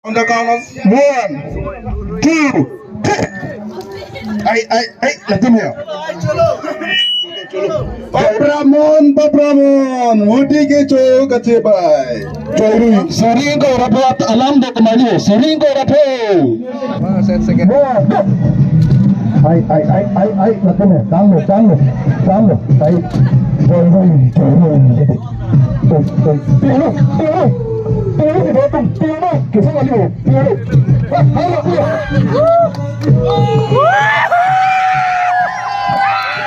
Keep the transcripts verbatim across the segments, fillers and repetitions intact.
On the count of one, two, three. Ai, ai, ai, latum ya. Papramon, Papramon, Voti kecho kachepai. Chorui. Suri ko rapot alam do kemali, suri ko rapot. One, go. Ai, ai, ai, ai, ai, latum ya. Tanglo, tanglo, tanglo. Ai, chorui, chorui. Tunggu, tunggu, tunggu, tunggu, tunggu, tunggu.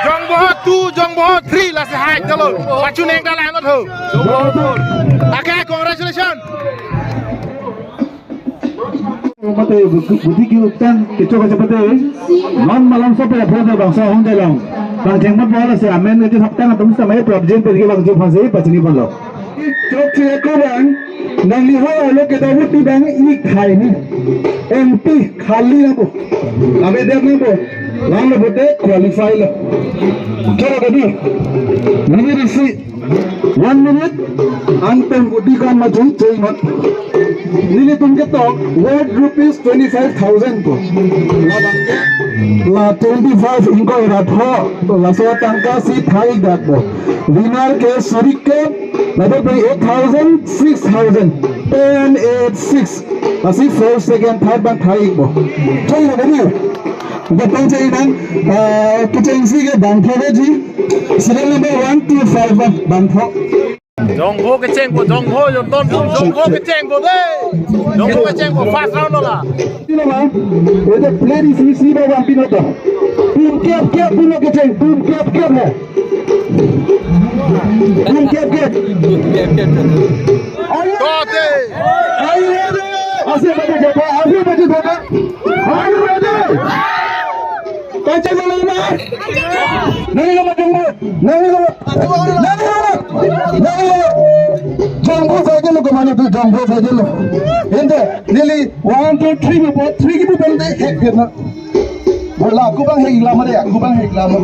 Jongboho two, Jongboho three, lasi hai, chalo. Pachu neng dalan lo tho. Okay, congratulations. Mate, budi ki utan, kecho kachepai. Non malom sope, pura bangso hong dalang. Bang jengmat bola se, amen, kecho saptang atum samai, prabjin, pergi bang jin fase, pachini palo. Chokche ko bang, nangli ho alo ke David ni bang, ik khai ni. M P khali na bo. Abe der na bo. Lang na bo de qualify lo. Chalo kadi. Nangli risi one minute. Anpen budi kan maju choi mat. Nelitum ketok, worth rupees twenty-five thousand ko. La bangke, la twenty-five ingkoi ra tho, laso atangka si thai dak bo. Winner ke suri ke, ladak pe eight thousand, six thousand, ten, eight, six. Lasi first, second, third bang thai bo. Choi na kadi. Datang chai nang, ah, kechengsi ke bangpho ji. Serial number one two five one, bangpho. Jongboho kechengpo, Jongboho, yo ton, Jongboho kechengpo de. Jongboho kechengpo, first round lo la. Sino ma? Ede play di sisi ba bang pinoto. Tum kep kep pino kecheng, tum kep kep na. Tum kep kep. Ayo. Kote. Ayo. Ase baje japa, ase baje japa. Are you ready? Kacang dulu, Mas. Nangilo, Mas Jongboho. Nangilo. Nangilo. Nangilo. Jongboho saja lo kemana tu, Jongboho saja lo. Ente, neli one, two, three, four, three kipu pente, ek kena. Bola aku bang hei lama deh, aku bang hei lama.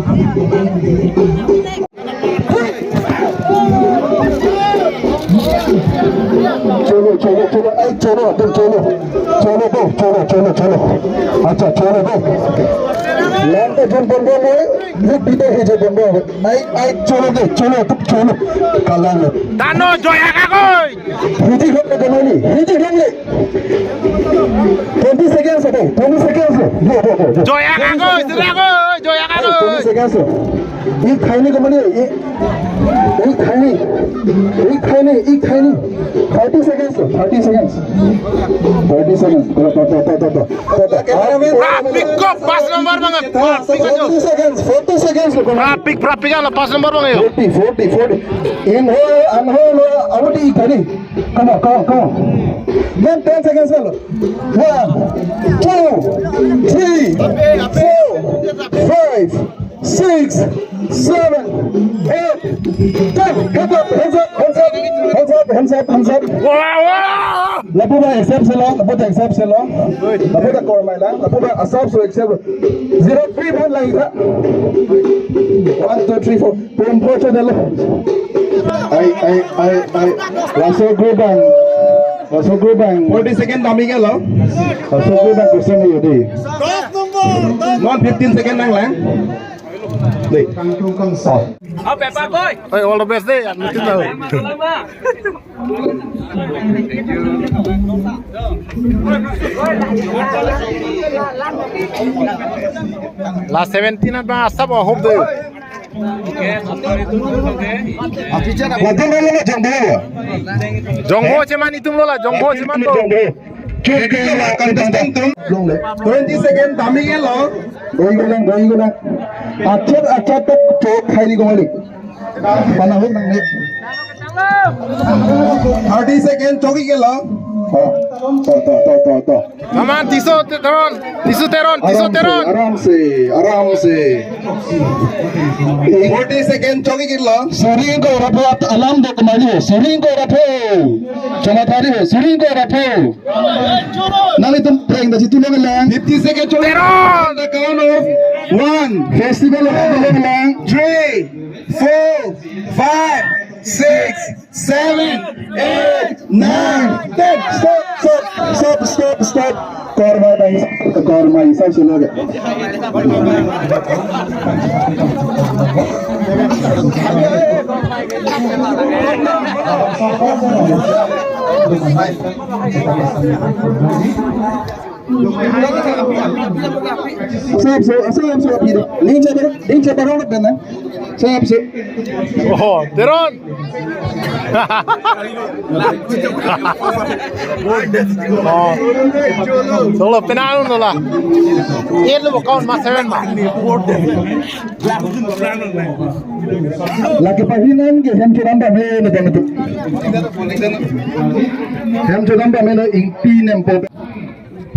Cholo, cholo, cholo, ai cholo, atum cholo. Cholo do, cholo, cholo, cholo. Acha, cholo do. Lamte jun bombo mo, lut bide he je bombo. Ai, ai, cholo de, cholo, atum cholo. Kalang lo. Tano joya kakoi. Hiji hok le kemani, hiji hok le. Twenty seconds abe, twenty seconds. Yo, yo, yo, yo. Joya kakoi, sira kakoi, joya kakoi. Twenty seconds. Ik khai ni kemani, ik, ik khai ni, ik khai ni, ik khai ni. Thirty seconds, thirty seconds. Thirty seconds. To, to, to. Prapik ko pas number banget. Prapik aja. Forty seconds, forty seconds lo kemani. Prapik, prapik ala pas number banget yo. Forty, forty, forty. Inhale, inhale, awadi ik khai ni. Come on, come on, come on. Then ten seconds left. One, two, three, four, five, six, seven, eight, ten. Hands up, hands up, hands up, hands up, hands up, hands up. Wow, wow. Lapu ba accept selo, lapu ba accept selo. Lapu ba kor mai lang, lapu ba asap so accept. Zero three one lang ikha. One, two, three, four. Pum po channel. Ai, ai, ai, ai. Laso gubang. Laso gubang. Forty second damji ke lo. Laso gubang kusang yo di. Non fifteen second nang lang. Di. Kangtung kangsa. Hey, all the best deh. Nutin lo. Last seventeen at ba sab hope do. Jongboho cheman itum lo la, Jongboho cheman to. Twenty second damji ke lo. Doi gulang, doi gulang. Achet, achet to chok khai ni kemali. Panahuk nang ni. Thirty second choki ke lo. Oh, to, to, to, to, to. Aman Tisso Teron, Tisso Teron, Tisso Teron. Aram se, aram se, aram se. Forty second choki ke lo. Suri ko rapot alam do kemali. Suri ko rapot. Choma thari, suri ko rapot. Nanglitum preng da jitu long lang. Fifty second choki. Teron. The count of one. Festival of long lang. Three, four, five, Six, seven, eight, nine, ten. Stop, stop, stop, stop, stop. Korma ta his-, korma hisab se loge. Sab se, sab se, ning se, ning se, parong na. Sab se. Oh, Teron. Oh. Solo penal no la. Eight lo count ma, seven ma. Lake pahinan ke hem chodam pame na, hem chodam pame na, ingpi nempo.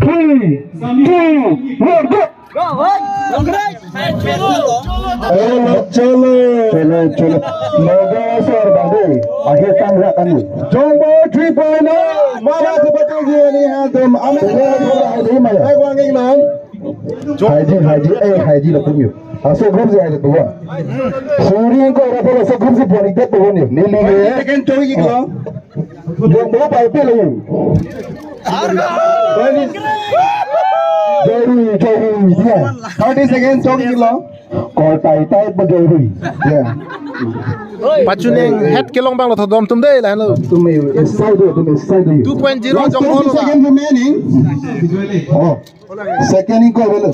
Three, two, one, go! Cholo, cholo. Cholo, cholo. Logo sor bade. Akhir tang rak kami. Jongbo three point oh. Mama seperti ini hantum. Amin. Hai wanging nam. Haji, haji, eh, haji lo tumyo. Aso group si haji tuan. Suri ko rapo aso group si pon ikat tuan yo. Nili ke. Second chogi ko. Jongbo pai pe lo. Jori, jori, dia. Thirty seconds, chogi lo. Kor tai tai pa jori. Ya. Pachuneng het kelong abang lo thodom atum dei la lo. Tum excited, tum excited. Two point zero. Last Jongbo thirty lo ba. Seconds remaining. Oh. Second ingkoi avelo.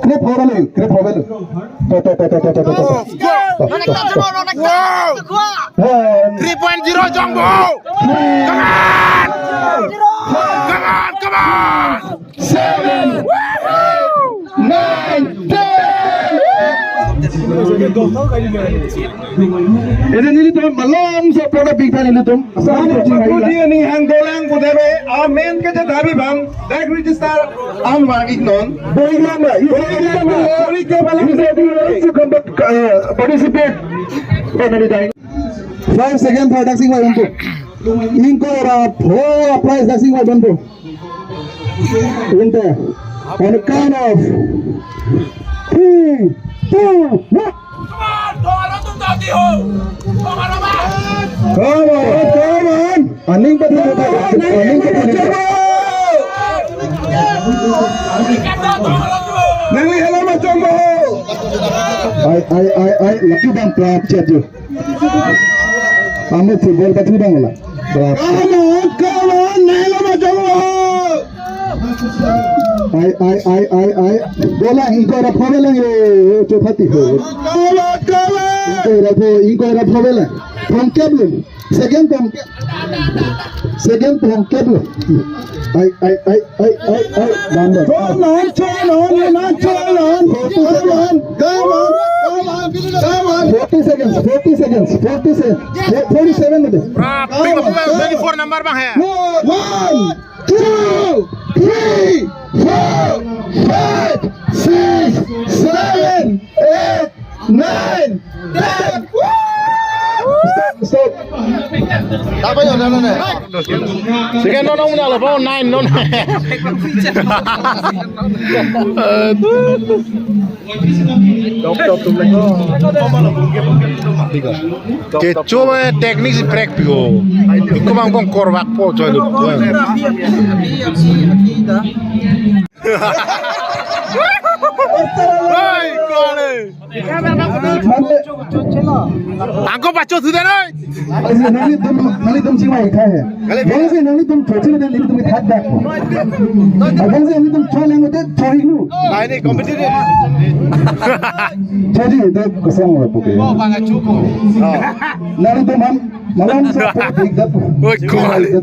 Krep ho avelo, krep ho avelo. To, to, to. Wow. One. Three point zero Jongbo. Come on! Come on, come on! Seven. Nine, ten. Ede nelitum malom so proda big fan nelitum. Sami pachini pachini ning hang dolang pudere. Amen ke je dabi bang. Dak register an wang iknon. Boyang ba. Boyang ba. Sorry ke bala. Participate. Five second for dancing white bamboo. Ingkoi ra pho prize dancing white bamboo. Inte. On the count of three, two, one. Come on, come on. Aning pati, aning pati. Nangli hala ma chombo. Ai, ai, ai, ai, laki bang prap chat yo. Amo football pati bang la. Prap. Come on, come on, nangli hala ma chombo. Ai, ai, ai, ai, ai. Bola ingkoi ra pho avelang yo, chopati ho. Come on, come on. Ingkoi ra pho, ingkoi ra pho avelang. Thomkep lo. Second thomkep. Second thomkep lo. Ai, ai, ai, ai, ai, ai. Dam, dam. Come on, come on, come on, come on. Forty seconds. Come on, come on, come on. Forty seconds, forty seconds, forty seconds. Forty-seven mate. Prap, come on, come on. Twenty-four number bang hai. One, two, three, four, five, six, seven, eight, nine, ten. Stop, stop. Second non, non, non, non, nine, non. Kecho me technique si prek piko. Iko bang bang korvak po choi lo. Hei, kore. Angko pacho sudah noi. Aise nelitum, nelitum chingvai khai hai. Abang si nelitum chochi na nelitum ke thak dak. Abang si nelitum choleng te choi nu. Ai ni competitive. Chochi de kosong lo puke. Oh, bang achuko. Nelitum ham malam sa dik dak. Oi, kore.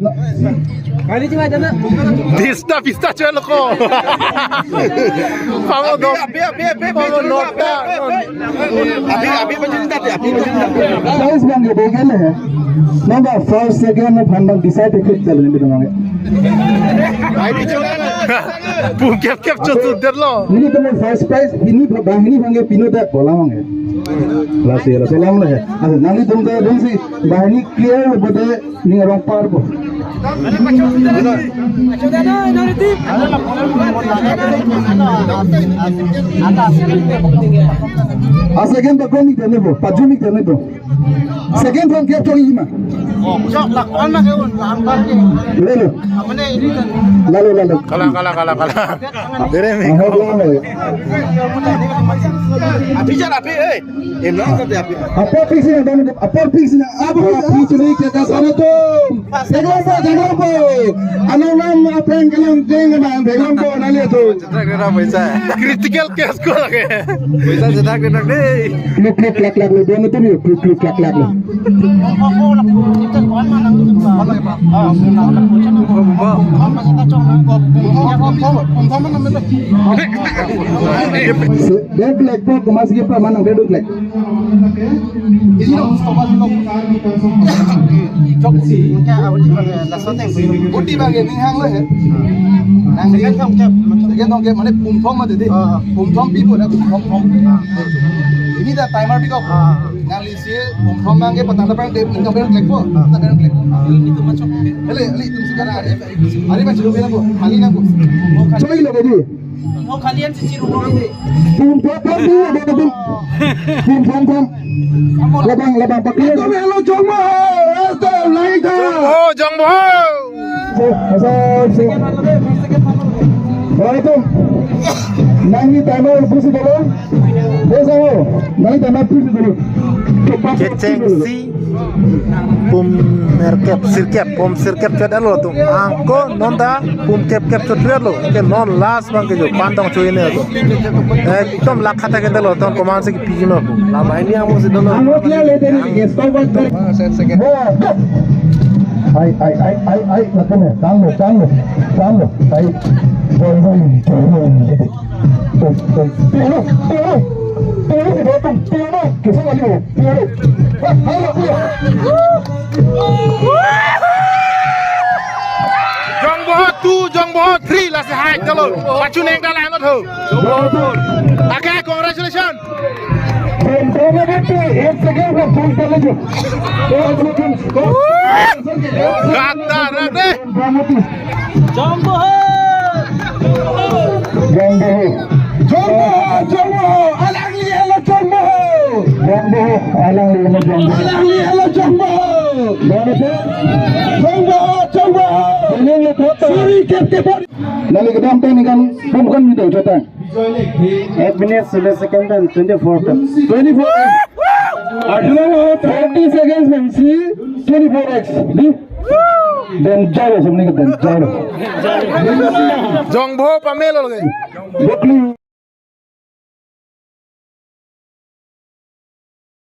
Pista, pista choi lo ko. Pamo do. Api, api, api, api, pamo api, api, nota. Api, api, api, api, api, api. Prize bang ke bogel hai. Number first, second, no phan bang decide ke kit jalan ni bang. Ai ni chungan. Pum kep kep chot chot der lo. Nelitum first prize, ini bang ini bang ke pino dak bola bang. Lasi, lasi lam le. Asa, nanglitum ta dun si, bang ini clear bode. Ning arong parbo. A second ba komi tene bo, pajumi tene bo. Second round kep chong ima. Oh, chok lak on ma ke un, lam bal ke. Lalo. Apa ne ini kan? Lalo, lalo. Kalah, kalah, kalah, kalah. Dere mi. Ahok lang lo. Api jar api, eh. Em lang sa api. Apor pik sini, apor pik sini. Apor pik sini, kita sana tuh. Jago po, jago po. Ano lang, apa yang kalian tinggal, jago po, nali tuh. Critical case ko lagi. Poisa chedak de nak de. Kluk kluk klak klak lo, dua meter yo, kluk kluk klak klak lo. Dek lek po, kemas ke pa manang dek lek. Buti bang ini hang lo he. Nang second thom kep, second thom kep mane pum thom ma tadi. Pum thom pi po da pum thom thom. Ini da timer pi kok. Nang lisi pum thom nang ke patang da pang dep, nang pang klek po. Da pang klek po. Ini tu macam. Hele, hele, itu sekarang ada. Hari macam mana po? Hari nang po. Choi lo tadi. Oh, kalian si chiru dulu deh. Pum pum pum pum pum pum. Pum pum pum. Labang labang paklian. Hello, Jongbo. Hello, Laika. Oh, Jongbo. Assalamualaikum. Nangli timer pusi dolo. Desa ho. Nangli timer pusi dolo. Kechengsi. Pum merkep, sirkep, pum sirkep chot lo tum. Angko non ta pum kep kep chot lo. Ke non last bang ke jo pantong chui ne to. Ekdom lak khata ke lo ton koman si piji no. Lama ini amo si dolo. Amo kya le teri ke stop. Set second. Ai ai ai ai ai lakane tang lo tang lo tang lo. Ai. Joi joi joi joi. Jongboho two, Jongboho three, lasi hai chalo. Pachu neng dalan lo tho. Okay, congratulations. Gata rade. Jongboho! Jongboho! Jongboho! Jongboho! Alangli elo Jongboho! Jongboho! Alangli elo Jongboho! Alangli elo Jongboho! Jongboho! Jongboho! Jongboho! Suri kep kep. Nali kedam tani kan pumkan video cotang. Ek minute sule second dan twenty-four kan. Twenty-four. Arjuna thirty seconds pensi twenty-four X. Di? Dan jauh sebenarnya dan jauh. Jongboho pamelo lagi. Bekli.